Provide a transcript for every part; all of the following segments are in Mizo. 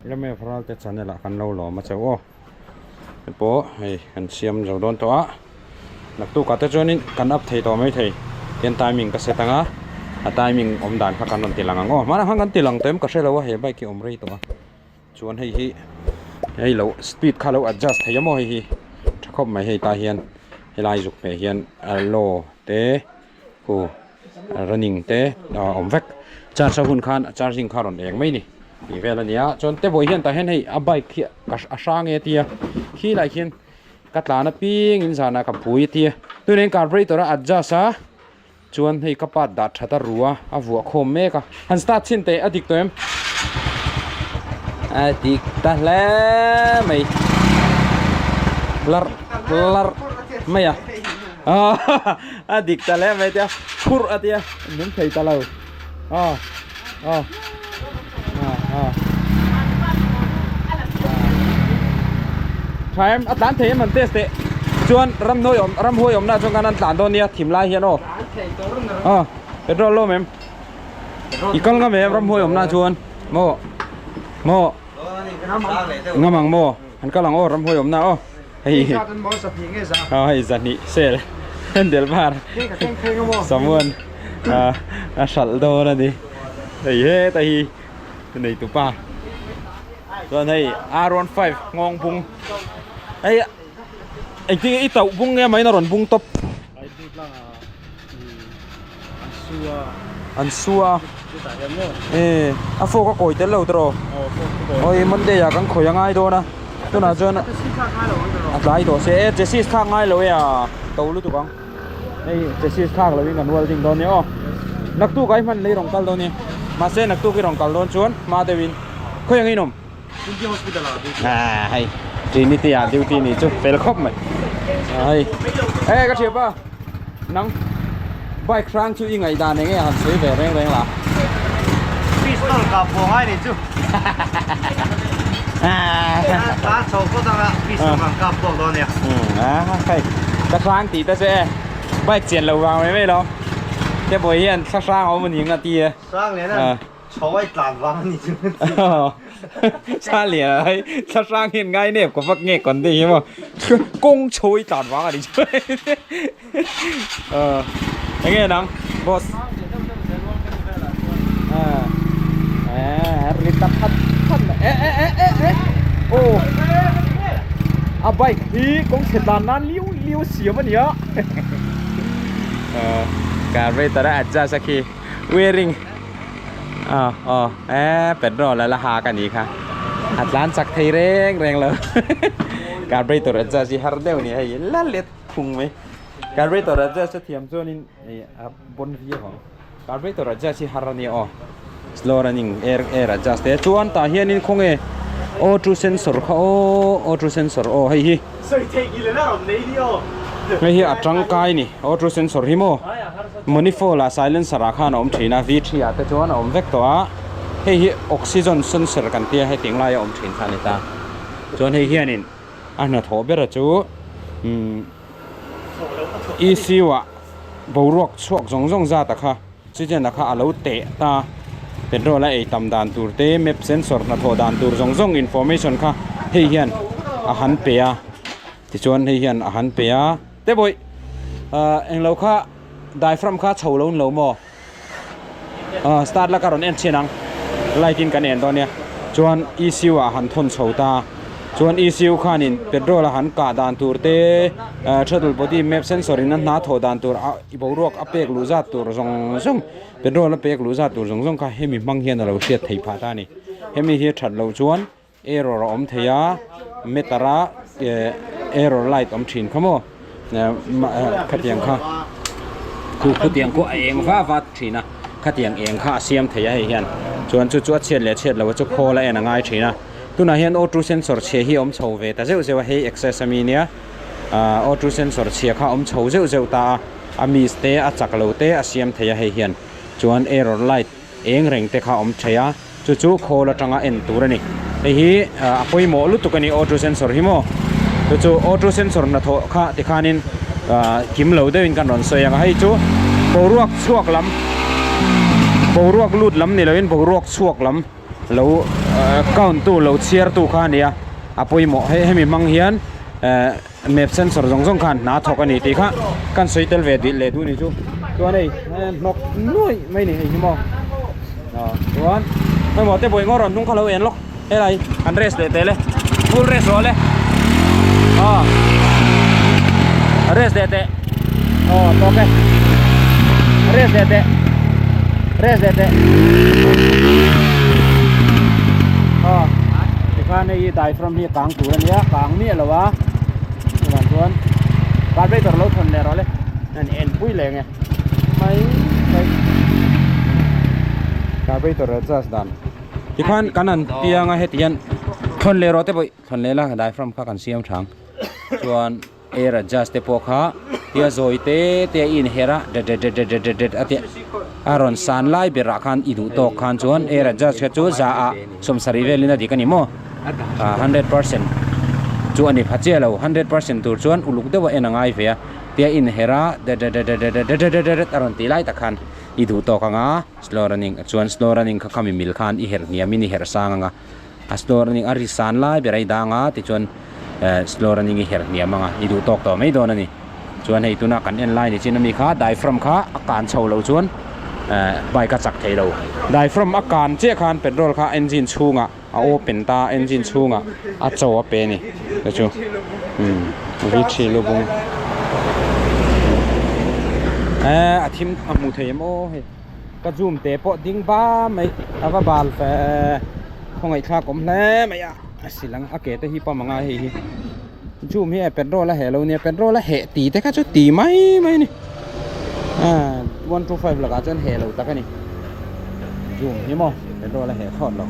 Ramef Ralte channel ah kan lo lawm a chauh aw hei pawh hei kan siam zo dawn tawh a naktuk ah te chuanin kan up thei tawh maithei tian timing ka set ang a a timing awm dan kha kan rawn ti lang ang aw hmanah khan kan ti lang tawh em ka hre lo a he bike hi awm rei tawh a chuan hei hi hei lo speed kha lo adjust thei a maw hei hi tha khawp mai hei tah hian helai zuk hmeh hian a low te khu running te a awm vek charge a hun khan a charging kha a rawn eng mai ni tih vel a ni a chuan te vawi hian tah hian hei a bike hi a hrang e tia khi lai khian ka tlan apiang in zanah ka pui a tia tunah hian carburetor a adjust a chuan hei ka part dah that a ru a a vuah khawm mek a han start chhin teh a dik tawh em a dik ta hle mai larh larh mai a. A dik ta hle mai tia phurh a tia min thei ta lo a a a a tha em a tlan thei em an test teh chuan ramhnuai awm ramhuai awmna chuan khan an tlan dawn nia thim lai hian aw a petrol lawm em i kal ngam em ramhuai awmna chuan maw maw ngam ang maw an kal ang aw ramhuai awmna aw. Hei a hei zahnih sel handle bar samuan a a hralh dawn a ni hei heta hi nei tu pa chuan hei r 15 nghawng bung hei engtin nge i tauh bung nge mahin a rawn bung tawp an su a e a fork a kawi tel lo tawh rawh awi monday ah kan khawi a ngai dawn a tunah chuan a tlai tawh se e chassis thlak ngai lo e a to lutuk ang hei chassis thlak lo in kan welding dawn nia aw naktuk ah i hman lei rawn kal dawn nia mahse naktuk i rawn kal dawn chuan hma deuh in khawi ang inawm ah hei trinity ah duty nih chu fel khawp mai hei e ka thiapa nang bike hrang chu i ngaih dan enge han sawi ve reng reng la pistol ka pawh ngai ni chu ta chho phawt anga pistol kan kap bawk dawn nia hei ka hrang tih ta che e bike chian lo vang mai mai lo te bawi hian thla hrang a awm a ni ang a ti e hrang leh nan Chhawai tlan vang a ni chu. Sa lian a hei thla hrang hian ngai nep ka vak nge kawn te hi maw kawng chhawai tlan vang a ni chu. Enge nang boss. Ri ta phat phat mai e e e e e aw a bike hi kawng chhe tlan nan liu liu siam a nia. Carburetor a adjust a khi wearing. Aw aw e petrol a la hak a nih kha a tlan chak thei reng reng lo carburetor adjust hi har deuh a ni hei la let phung mai carburetor adjust a thiam chuanin ih a bawn viau ang carburetor adjust hi har a nia aw slow running air air adjust te chuan tah hianin khawnge auto sensor kha aw auto sensor aw hei hi hei hi a tangkai a ni auto sensor hi maw. Manifold ah silencer ah khan a awm thin a, V three ah te chuan a awm vek tawh a, hei hi oxygen sensor kan tia heti ang laia awm thin kha a ni ta. Chuan hei hianin a hnathawh bera chu umm ECU ah boruak chhuak zawng zawng zat a kha oxygen a kha a lo teh ta, petrol a ei tam dan tur te map sensor hnathawh dan tur zawng zawng information kha hei hian a han pe a, tichuan hei hian a han pe a. Te bawih ah englo kha diaphragm kha chho lo ni lo maw ah start la ka rawn en chhin ang light in kan en dawn nia chuan E_C_U ah han thawn chho ta chuan E_C_U khanin petrol a han kah dan tur te ah throttle body map sensor in a hna thawh dan tur ah boruak a pek luh zat tur zawng zawng petrol a pek luh zat tur zawng zawng kha hemi hmang hian a lo hriat theih phah ta a ni hemi hi a that loh chuan. Error a awm thei a meter a error light awm thin kha maw khatiang kha khu khutiang khu a eng va va thin a khatiang eng kha a siam thei a hei hian chuan chu chu a chhiat leh chhiat loh chu khawl a en a ngai thin a tunah hian auto sensor chhia hi a awm chho ve ta zeuh zeuh a hei access ami nia ah auto sensor chhia kha a awm chho zeuh zeuh ta a a miss te a chak lo te a siam thei a hei hian chuan error light eng reng te kha a awm thei a. Chu chu khawl atanga en tur a ni. Hei hi a pawimawh lutuk a ni auto sensor hi maw. Chu chu auto sensor hnathawh kha tikhanin kim lo deuhin kan rawn sawi ang a. Hei chu boruak chhuak lam boruak lut lam ni loin boruak chhuak lam Lo count tu lo chhiar tu kha a ni a, a pawimawh hei hemi hmang hian eh map sensor zawng zawng khan hna thawk a ni tih kha kan sawi tel ve dih leh duh a ni chu chuan hei hnawk nuaih mai a ni hei hi maw ah chuan hemaw te buai ngawr rawn hnung kha lo en lawk helai an rest leh teh le full rest rawh le ah rest leh teh aw tawk e rest leh teh rest leh teh aw tikhan hei hi diaphragm hi a kang tur a nia kang miah lo a chuvang chuan carburetor lo thawn leh rawh le an en pui leh ang e mai mai carburetor adjust dan tikhan kan han piang a heti hian thawn leh rawh te pawh thawn leh la diaphragm kha kan siam thang chuan air adjust te pawh kha tia zawi te te a inher a det det det det det det a tia a rawn san lai berah khan i duh tawk khan chuan air adjust kha chu za ah sawmsarih velin a dik a ni maw ah 100% chu a ni pha chiah lo 100% tur chuan uluk deuh a en a ngai ve a tia inher a det det det det det det det det a rawn tih lai tak khan i duh tawk ang a slow running chuan slow running kha khami mil khan i herh hniam in i herh sang ang a. A slow running a ri san lai ber a i dang a tichuan eh slow running i herh hniam ang a i duh tawk tawh mai dawn a ni. Chuan hei tuna kan en lai ni chin ami kha diaphragm kha a kan chho loh chuan eh bike a chak thei lo. Diaphragm a kan chiah khan petrol kha engine chhungah a open ta engine chhungah a chaw a pe a ni te chu umm V three lubung eh a thim a hmuh thei em aw hei. Ka zoom te pawh ding ba mai a va bal fe khawngaihthlak awm hle mai a a silang a ke te hi pawm anga hei hi zoom hi petrol a heh lo nia petrol a heh tih te kha chu ti mai mai a ni ah 125 lakah chuan heh lo tak a ni zoom hi maw petrol a heh thlawt lo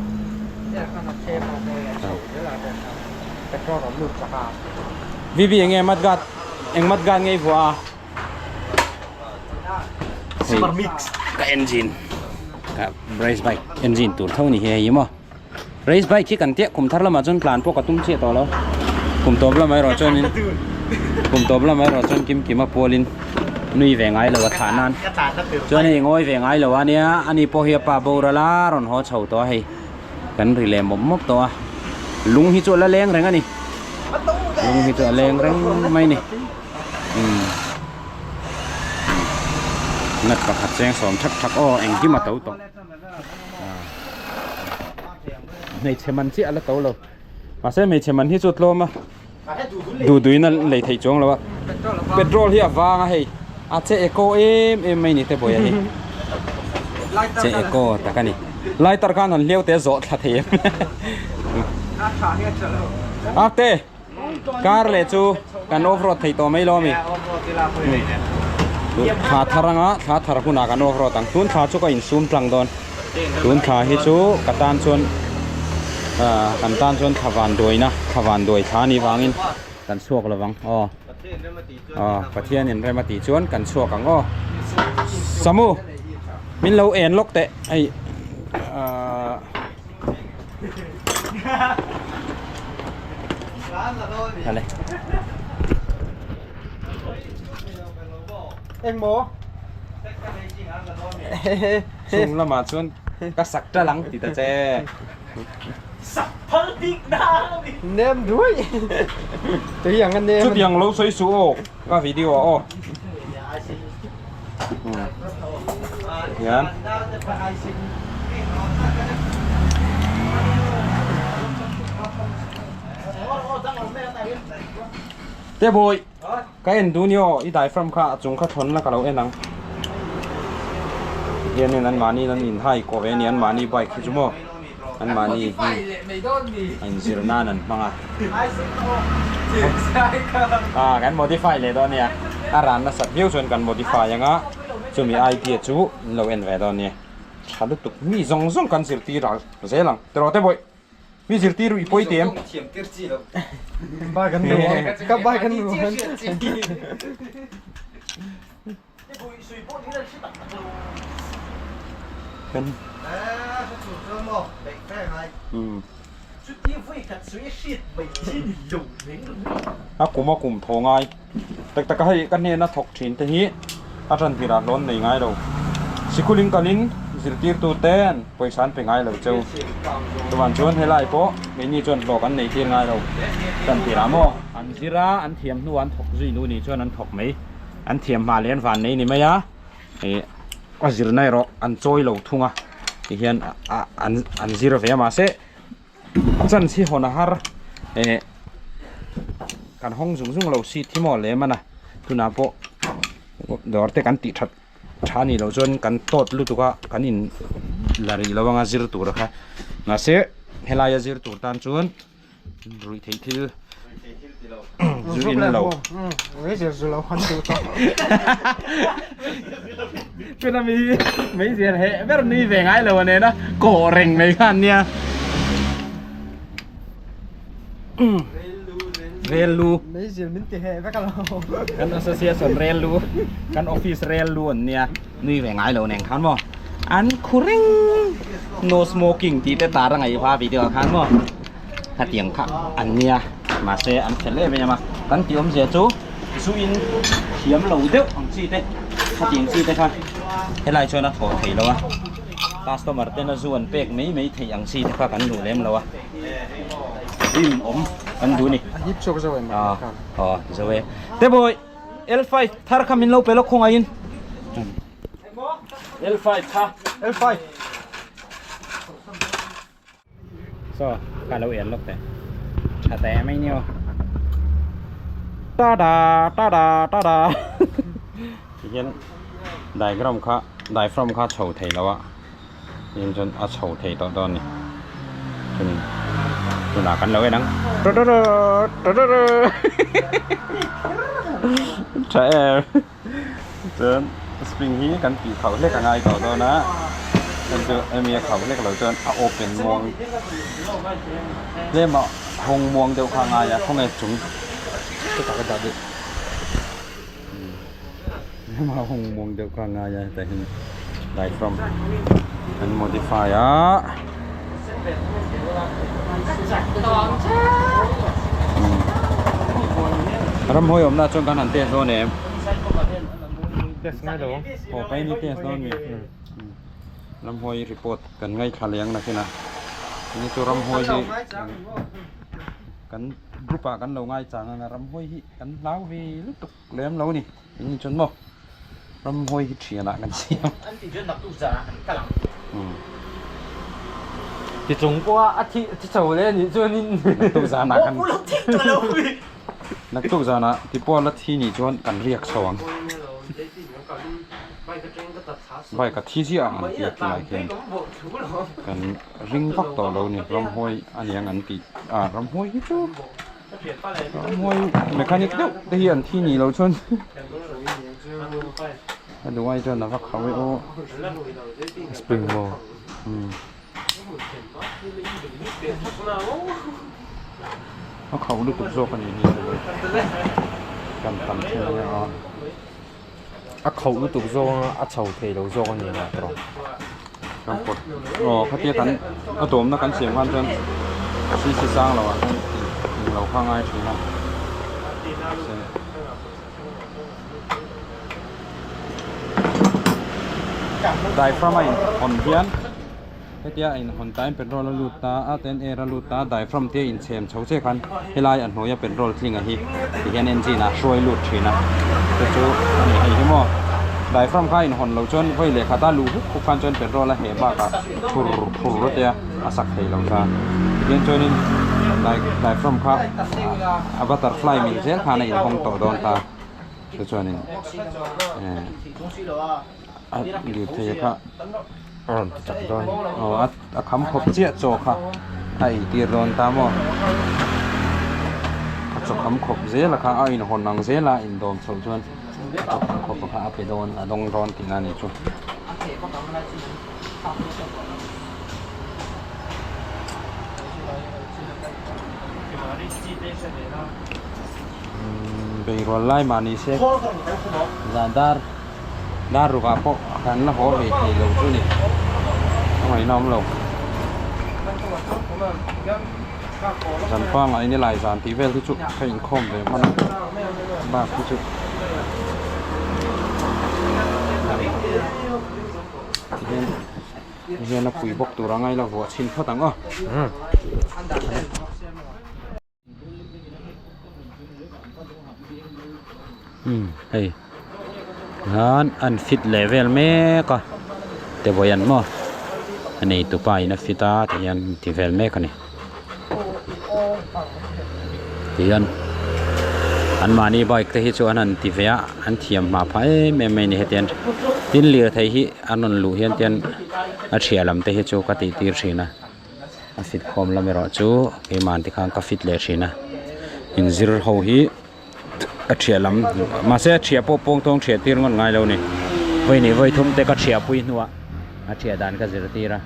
VB enge mudguard eng mudguard nge i vuah a. Hei ka engine ka race bike engine tur tho ni hi hei maw race bike hi kan tiah kum thar lamah chuan tlan pawh ka tum chiah tawh lo kum tawp lamah erawh chuanin kum tawp lamah erawh chuan kim kima pualin nui ve ngai lo a thlah nan chuan hei ngawi ve ngai lo a nia ani pawh hi a pa boral a rawn haw chho tawh a hei kan ri leh mawp mawp tawh a lung hi chu a la leng reng a ni lung hi chu a leng reng mai a ni. Nut pakhat cheng sawm thak thak aw engkim a to tawh hmeichhe man chiah a la to lo mahse hmeichhe man hi chu a tlawm a duhduhin a lei theih chuang lo a petrol hi a vang a hei a che eco em em mai ni te bawih a hi che eco tak a ni lighter khan han hliau te a zawh thla thei em a te. Car leh chu kan off road thei tawh mai lo ami? Thla thar anga thla thar hunah kan off road ang. Tun thla chu ka insum tlang dawn. Tun thla hi chu ka tan chuan ah kan tan chuan thla van duaina thla van duai thla anih vangin kan chhuak lovang aw. Aw Pathianin rem a tih chuan kan chhuak ang aw. Samu min lo en lawk teh hei ah. Hale. Eng maw? Chung lamah chuan ka sak ṭal ang ti ta che. Sak phal bik na a ni. Nem duai. Tui ang a nem. Chutiang lo sawi suh aw ka video ah aw. Hian. Te bawi ka en duh ni aw i diaphragm kha a chung kha thawn la ka lo en ang hianin an mahni an in hai kawh ve a ni an mahni bike hi chu maw an mahni hi a inzir nan an hmang a ah kan modify leh dawn nia a ran nasat viau chuan kan modify anga chumi idea chu in lo en ve dawn nia tha lutuk mi zawng zawng kan zirtir ang zel ang tiraw te bawih mi zirtir i pawi tih em Ka bike an A kum a kum thaw ngai tak tak a hei ka hnena thawk thin te hi a tan tirah hlawn nei ngai lo sikul in kalin Zirtirtu ten pawisa an pe ngai lo cheu. Chuvan chuan helai pawh keini chuan hlawh kan nei tir ngai lo. Tan tirah maw? An zir a, an thiam hnuah an thawk zui nu nih chuan an thawk mai. An thiam hma leh an van nei ni mai a, ih a zirna erawh an chawi lo thung a, tihian an an zir ve a mahse chance hi hawn a har eh kan hawng zung zung lo seat hi maw lem a na tunah pawh dawr te kan tih that tha nih loh chuan kan tawt lutuk a kan in la rih lo anga zir tur kha mahse helaia zir tur tan chuan ruih theih thil zu in lo tuna mi meizial heh ber nui ve ngai lo a nena kawh reng mai khan nia rel lu meizial min ti heh vek alo kan association rel lu kan office rel lu an nia nui ve ngai lo nen khan maw an khu reng no smoking tih te tar a ngaih hma video ah khan maw khatiang kha an nia mahse an fel em em a kan tih awmzia chu zu in thiam lo deuh ang chi te khatiang chi te kha helai chuan a thawh thei lo a customer ten a zu an pek mai mai theih ang chi te kha kan duh lem lo a rim awm kan duh a ni a hip chhuak zo em a aw zo e te bawi L5 thar kha min lo pe lawk khawngaihin L5 kha L5 So ka lo en lawk teh tha teh mai ni aw tada tada tada tihian diagram kha diaphragm kha chho thei lo a tin chuan a chho thei tawh dawn a ni chumi tunah kan lo en ang tha em chuan spring hi kan tih khauh hlek a ngai tawh dawn a chuan chu hemi a khauh hlek lo chuan a open muang tlem a hawng muang deuh kha a ngai a khawnge chung tlem a hawng muang deuh kha a ngai a hetah hian diaphragm an modify a. Ramhawi awmna chuan kan han test dawn em? Test ngai lo ang. Aw pai ni test dawn mi. Ramhawi report kan ngaithla leh ang nakin a. Ni chu ramhawi hi kan group ah kan lo ngaichang anga ramhawi hi kan hlau ve lutuk lem lo ni. Eng chuan maw ramhawi hi thianah kan siam. Ti chung pawha a thi thi chho leh anih chuanin Naktuk zanah kan Naktuk zanah ti pawh la thi nih chuan kan riak chho ang. Bike a thi ziah ang an ti a tunah khian kan ring vak tawh lo ni ramhawi aniang an tih ah ramhawi hi chu Ramhuai mechanic deuh te hi an thi nih loh chuan a duh ai chuan a va khauh e aw spring maw a khauh lutuk zawk a nih hi kan tam thin a nia a khauh lutuk zawk anga a chho thei lo zawk a ni lah tawh kan pawt aw khatia kan a dawmna kan siam khan chuan cc sang lo ah chuan eng lo kha ngai thin a diaphragm a in hawn hian hetia a in hawn tain petrol a lut ta a ten air a lut ta diaphragm te a inchhem chho che khan helai a hnuaia petrol tling a hi tihian engine ah hruai lut thin a chu chu a ni hei hi maw diaphragm kha a inhawn loh chuan vawi leh khat a luh huk huk khan chuan petrol a heh bakah phur phur te a a sak thei lo ta tihian chuanin diaphragm kha a butterfly mil zel khan a inhawng tawh dawn ta chu chuanin eh a lirthei kha a rawn ti chak dawn aw a a kham khawp chiah chaw kha a ei tir dawn ta maw a chaw kham khawp zel a kha a inhawn ang zel a indawm chhoh chuan a chaw kham khawp kha a pe dawn a dawng dawn tihna a nih chu. Beirual lai mah ni se zan dar dar rukah pawh kan la haw ve thei lo chu ni a ngaihna awm lo zan pangai ni lai zan tih vel hi chu ka inkhawm ve hman a bak hi chu tihian. Hian a pui bawk tur a ngailo vuah chhin phawt ang aw. Umm hei hian an fit leh vel mek a tebawian maw a nei tupa in a fit a ti hian an ti vel mek a ni tihian an mahni bike te hi chu an han ti ve a an thiam hma phah em em mai a ni heti an tin lirthei hi an rawn luh hian tian a thiah lam te hi chu ka tih tir thin a. A fit khawm lam erawh chu keimah ang tikhan ka fit leh thin a inzir ho hi a thiah lam mahse a thiah pawh pawng tawng thiah tir ngawt ngai lo a ni vawi hnih vawi thum te ka thiah pui hnuah a thiah dan ka zir tir a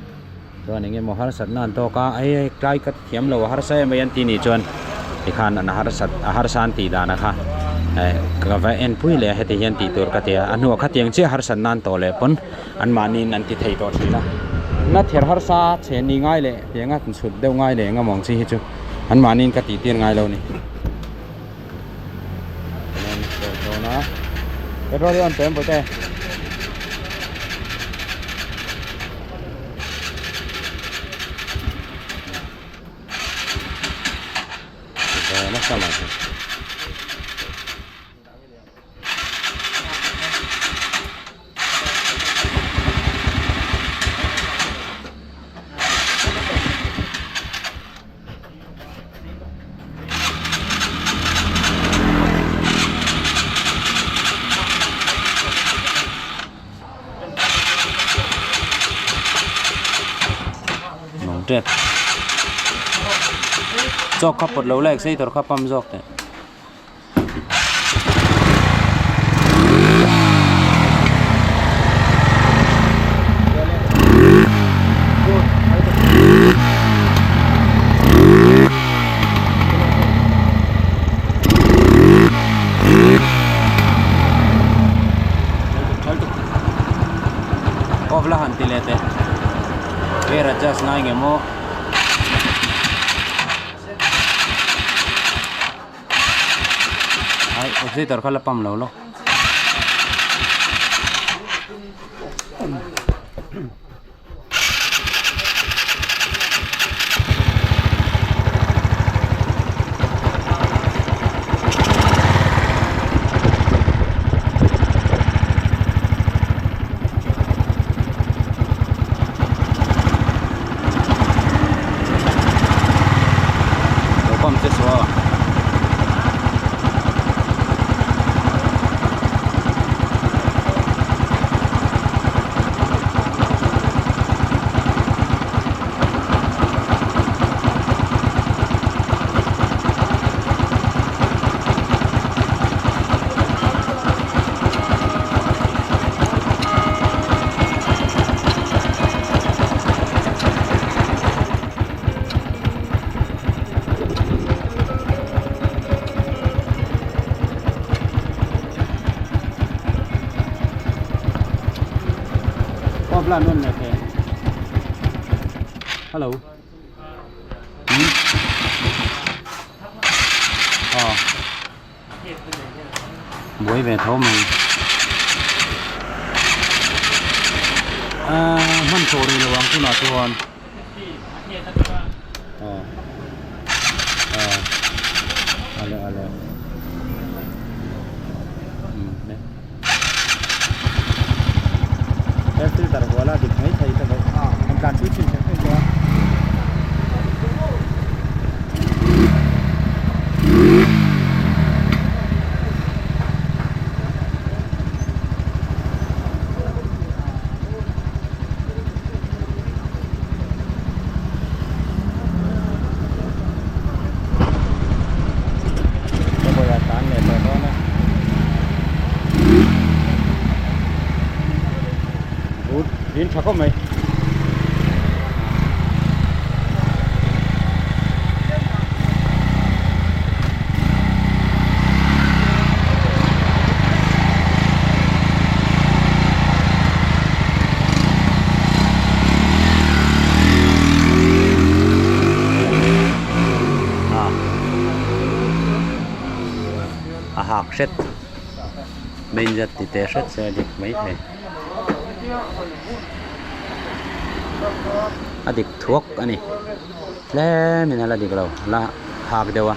chuan eng emaw harsatna an tawk a hei hei tlai ka thiam lo a harsa em mai an tih nih chuan tikhan an harsat a harsa an tih dan a kha eh ka va en pui leh a heti hian tih tur ka ti a a hnuah khatiang chiah harsatna an tawh leh pawn. Anmahniin an ti thei tawh thin a, na ther harsa chhe ni ngai leh tianga an chhut deuh ngai leh eng amawng chi hi chu anmahniin ka tih tir ngai lo a ni. Petrol hi a rawn pe em Bawihte? Nasa mai. Tep chawk kha pawt lo la excitor kha pump zawk teh. Off la han ti leh teh gear adjust ngai nge maw. Ai exeter kha la pump lo lo. Lo pump che suah a. Off la nawn leh teh. Hello. Hmm. Aw. Buai ve tho mai. Aaa hman tawh rih lo ang tunah chuan. Aw. Aw. Ale ale. Hmm ne. Air filter huala dik mai thei ta bawk. An tlan pui thin kher kher chu a. Din tha khawp mai. A hak hret main zat ti teh hret se a dik mai thei. A dik thuak a ni. Tlemin a la dik lo, la hak deuh a.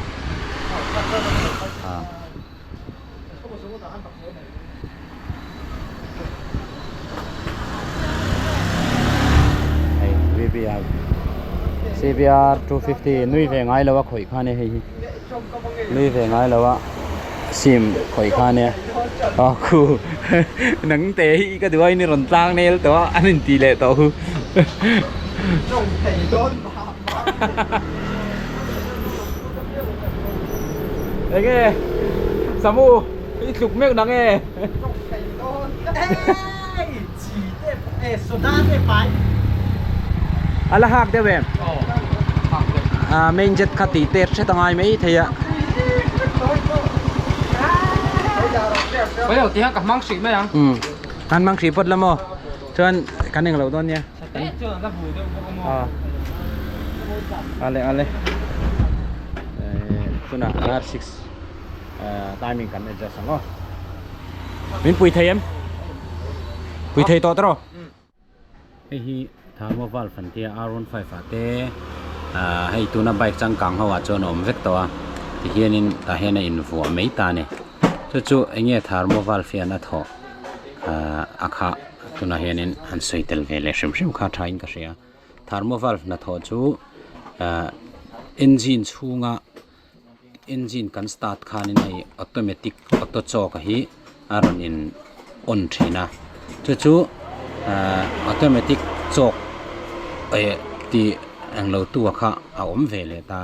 Hei VBR CBR 250 nui ve ngai lo a khawih kha nia hei hi nui ve ngai lo a sim khawih kha nia aw khu nang te hi ka duh a in rawn tlang nel tawh a an inti leh tawh hu Enge Samu i tluk mek nang e. A la hak deuh em? A main jet kha tih tet hret a ngai mai thei a. Pai lo tih kha ka hmang hrih mai ang. Umm kan hmang hrih phawt la maw? Chuan kan englo dawn nia. Ale ale tunah R6 timing kan adjust ang aw min pui thei em pui thei tawh tawh hei hi thermo valve an tia R15 ah te hei tuna bike changkang ho ah chuan a awm vek tawh a tihianin tah hian a invuah mai ta a ni chu chu enge thermo valve hian a thawh a khah. Tunah hianin han sawi tel ve leh hrim hrim kha tha in ka hria thermo valve hnathawh chu ahh engine chhunga engine kan start khanin hei automatic auto choke hi a rawn in on thin a chu chu ahh automatic choke eh tih englo tu a kha a awm ve leh ta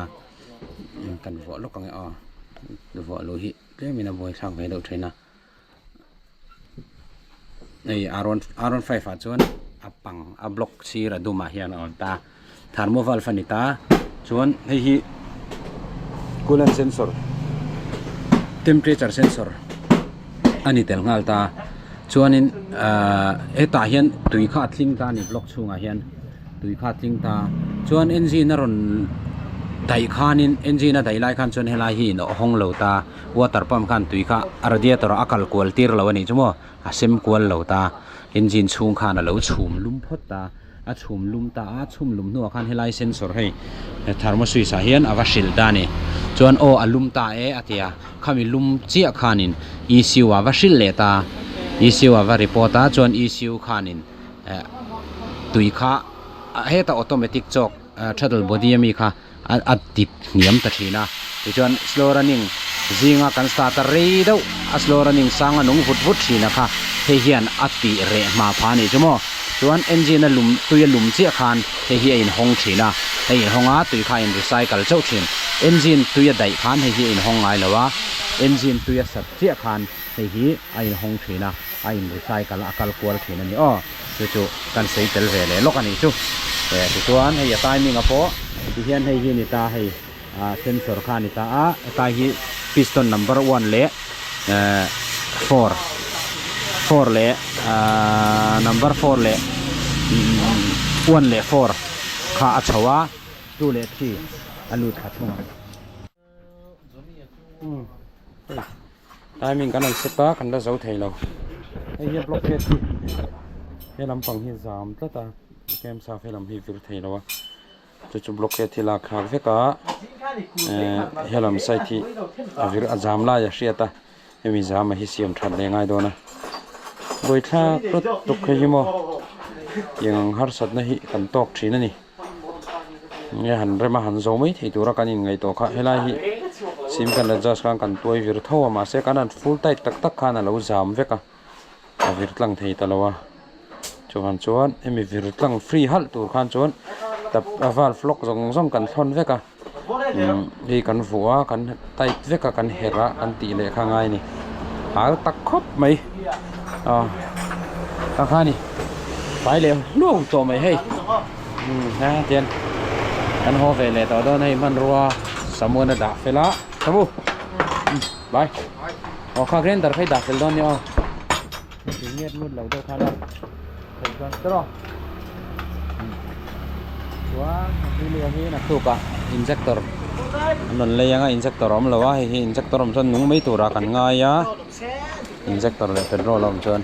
kan vuah lawk ang e aw vuah luh hi tlemin a buaithlak ve deuh thin a. Hei R one five ah chuan a pang a block sir a dum ah hian a awm ta thermo valve a ni ta chuan hei hi coolant sensor temperature sensor a ni tel nghal ta chuanin ahh hetah hian tui kha a tling ta a ni block chhungah hian. Tui kha a tling ta. Chuan engine a rawn daih khanin engine a daih lai khan chuan helai hi in hawng lo ta. Water pump khan tui kha a radiator ah a kal kual tir lo a nih chu maw. A sem kual lo ta. Engine chhung khan a lo chhum lum phawt ta. A chhum lum ta a, chhum lum hnuah khan helai sensor hei thermo switch ah hian a va hrilh ta a ni. Chuan aw a lum ta e a ti a, khami lum chiah khanin E_C_U ah va hrilh leh ta. E_C_U ah va report a, chuan E_C_U khanin. eh tui kha heta automatic chawk throttle body ami kha a dip hniam ta thin a tichuan slow running zinga kan start a rei deuh a slow running sang a nung vut vut thin a kha hei hian a tih reh hma pha a nih chu maw chuan engine a lum tui a lum chiah khan hei hi a inhawng thin a hei inhawng a tui kha a in recycle chauh thin engine tui a daih khan hei hi a inhawng ngai lo a engine tui a sat chiah khan hei hi a inhawng thin a. A in recycle a kal kual thin a ni aw chu chu kan sawi tel ve leh lawk a nih chu eh tichuan hei a timing a pawh tihian hei hi a ni ta hei ah sensor kha a ni ta a hetlai hi piston number one leh eh four four leh ah number four leh one leh four kha a chho a two leh three a lut thla thung ang. Timing kan han set a kan la zo thei lo hei hi block gate hi he lampang hi zam tlat a camp staff he lam hi vir thei lo a chu chu block gate hi lak thlak vek a eh he lam side hi a vir a zam lai a hriat a hemi zam a hi siam that leh ngai dawn a buaithlak lutuk hei hi maw tiang ang harsatna hi kan tawk thin a ni. Nge han rem a han zo mai thei tura kan inngaihtuah kha helai hi sim kan adjust khan kan tuai vir tho a mahse kan han full tight tak tak khan a lo zam vek a a vir tlang thei ta lo a chuan chuan hemi vir tlang free halh tur khan chuan tap a valve lock zawng zawng kan thlawn vek a umm hei kan vuah a kan tight vek a kan herh a kan tih leh kha ngai a ni hal tak khawp mai a tah khan i tlai leh hluau tawh mai hei umm ha tian kan haw ve leh tawh dawn hei hmanrua samuan a dah fel a samu bye aw kha grinder kha i dah fel dawn nia aw thil nget ngut lo deuh khan a thei chuan tawh chuan a hi naktukah injector an rawn lei anga injector a awm lo a hei hi injector awm chuan nung mai turah kan ngai a injector leh petrol a awm chuan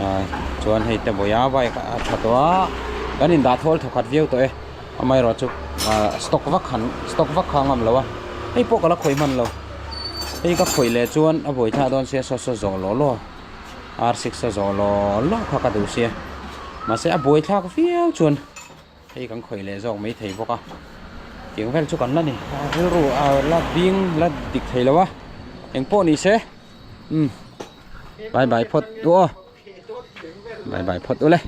ah chuan hei te bawih a bike a tha tawh a. Kan indah thawl thawkhat viau tawh e. Amaherawh chu stock vak han stock vak kha a ngam lo a. Hei pawh ka la khawih hman lo. Hei ka khawih leh chuan a buai thlak dawn sia saw saw zawh law law R6 a zawh law law kha ka duh sia. Mahse a buai thlak viau chuan hei kan khawih leh zawk mai thei bawk a. Tiang vel chu kan la ni. Rilru a la bing la dik thei lo a. Engpawh ni se. Umm. Bye bye phawt u aw. Bye bye phawt u le.